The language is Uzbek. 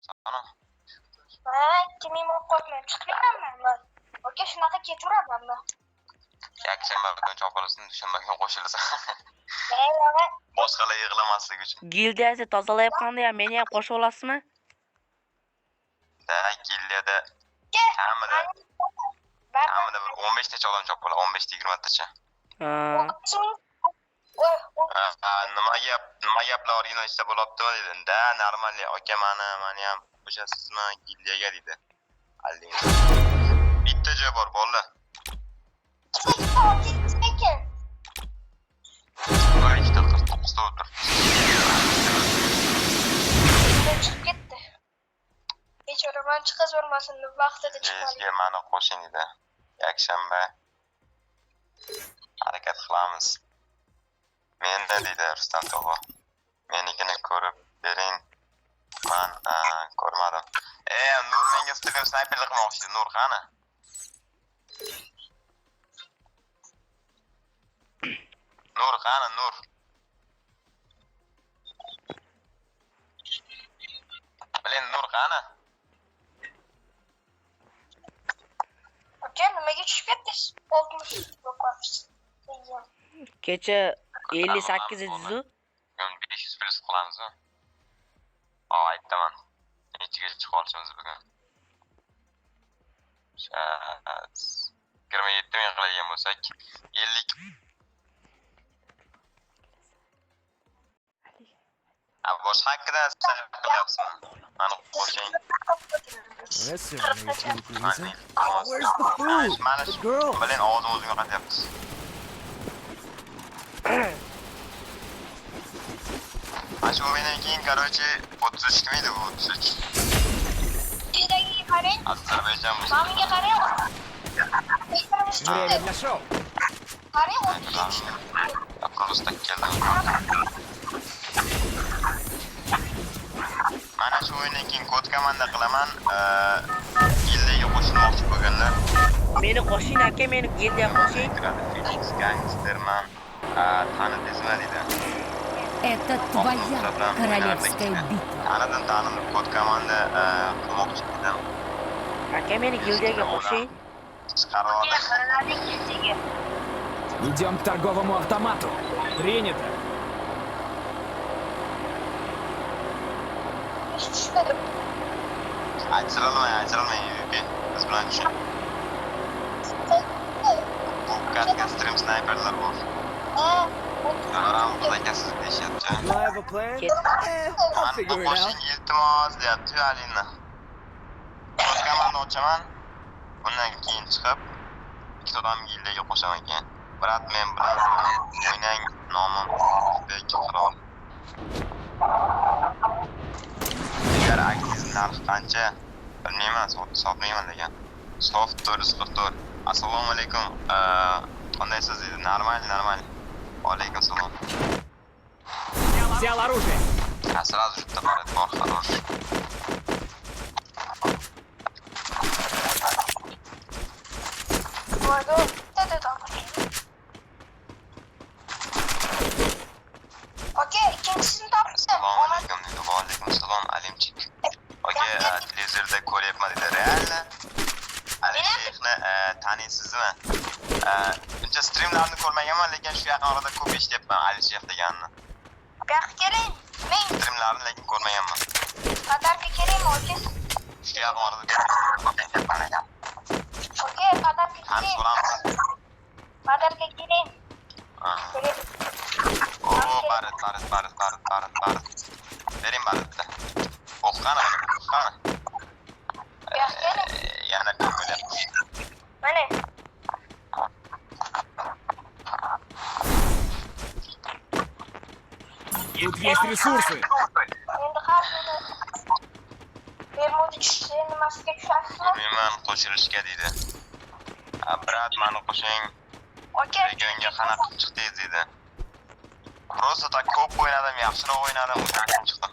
Sana. Ha, 2000 bo'lib qolibman. Chiqib ketaman man. Aka, shunaqa ketaveraman man. Yakshanba kuni chopilsin, dushanba kuni qo'shilsin. Ey, og'a, Boshqalar yig'lamasligi uchun. Gildiyasi tozalayotganda ham meni ham qo'shib olasizmi? Da, gildiyada aka, kamida baribir kamida bir 15 tacha odam chopiladi, 15 ta 20 tacha. Ha. Voy, Ha, nima gap, nima gaplar original ishda bo'lyaptimi dedi. Da, normal, aka, mani ham qo'shasizmi gildiyaga dedi. Alling. Bitta joy bor, bolalar. ikkita aka, ikkita ekan. Bir ikkita 49 ta o'tir. Undan chiqib ketdi. Bechora mani chiqazib yubormasin deb vaqtida chiqmadi. Sizga mani qo'shing dedi. Yakshanba harakat qilamiz. Menda dedi Rustam tog'a. Menikini ko'rib bering. Man ko'rmadim. E, Nur menga stream snayperlik qilmoqchi edi. Nur qani? Nur qani, Nur? Блин, Nur qani? Aka, nimaga tushib ketdingiz? 60 bo'lib qolibsiz. Keyin. Kecha 58 ediz-u. Bugun 500 plyus qilamiz-ku. O, aytaman. Nechiga chiqa olishimiz bugun? Shas. 27 ming qiladigan bo'lsak, 50. A, boshqa hakkida qilyapsizmi? Mani qo'shing. That's certainly a good Mani reason. iltimos. Where's the food? Mana The shu. girl. Блин, ovozim o'zimga qaytyapti. Mana shu o'yindan keyin, короче, 33 kim edi bu 33? Ichidagiga qarang, Ozarbayjon bo'lsa. mamiga qarang. Время для шоу. Qarang, 33. Я просто keldim. Mana shu o'yindan keyin kod komanda qilaman. Gildiyaga qo'shilmoqchi bo'lganlar Meni qo'shing aka, meni gildiyaga qo'shing. kiradi. Phoenix Gangsterman. Tanidingizmi deydi. Это твоя королевская битва. Tanidim, tanidim. Kod komanda qilmoqchi edim. Aka, meni gildiyaga qo'shing. Chiqarib oldi. Qilinadi gildiyaga. Идем к торговому автомату. Принято. Hech tushmadim. Ajralmang, ajralmang MVP. Biz bilan tushing. Bu katta stream sniperlar bor. Ha, Ko'ramiz aka siz deyishyapti. Do I have a plan? Ket. I'll Mani figure it out. qo'shing iltimos deyapti Alina. Kod komanda ochaman. Undan keyin chiqib ikkita odam gildiyaga qo'shaman keyin. Брат, men bilan o'ynang, nomim O'zbek Qirol. Agar aktiv narxi qancha? Bilmayman, sotmayman degan. Soft 444. Assalomu alaykum. Qandaysiz dedi. Normal, normal. Va alaykum salom. Взял оружие. А сразу же bitta paret bor, хорош. Voydo, bitta topdim. Aka, ikkinchisini topdim. Assalomu alaykum dedi. Va alaykum assalom, Alimchik. Aka, televizorda ko'ryapman dedi. Реально? Ali Shayxni taniysizmi? Uncha streamlarni ko'rmaganman, lekin shu yaqin orada ko'p eshityapman Ali Shayx deganini. Bu yoqqa keling. Men Streamlarni lekin ko'rmaganman. подарка kerakmi, aka? Shu yaqin orada ko'p eshityapman. Aka, подарка Tanishib kerak. olamiz. Подарка kerak. Ha. Kerak. O, barit, barit, barit, barit, barit, barit. Bering baritni. O'q qani buni, o'q qani? Bu yoqqa keling. Yana ko'p bo'lyapti. Mana. Тут есть ресурсы. Endi har kuni Bermuda tushsa nimasiga tushasizmi? Ko'rmayman qo'shilishga deydi. A, брат, mani qo'shing. Aka, Regionga qanaqa qilib chiqdingiz deydi. Просто так ko'p o'ynadim, yaxshiroq o'ynadim, o'shaning uchun chiqdim.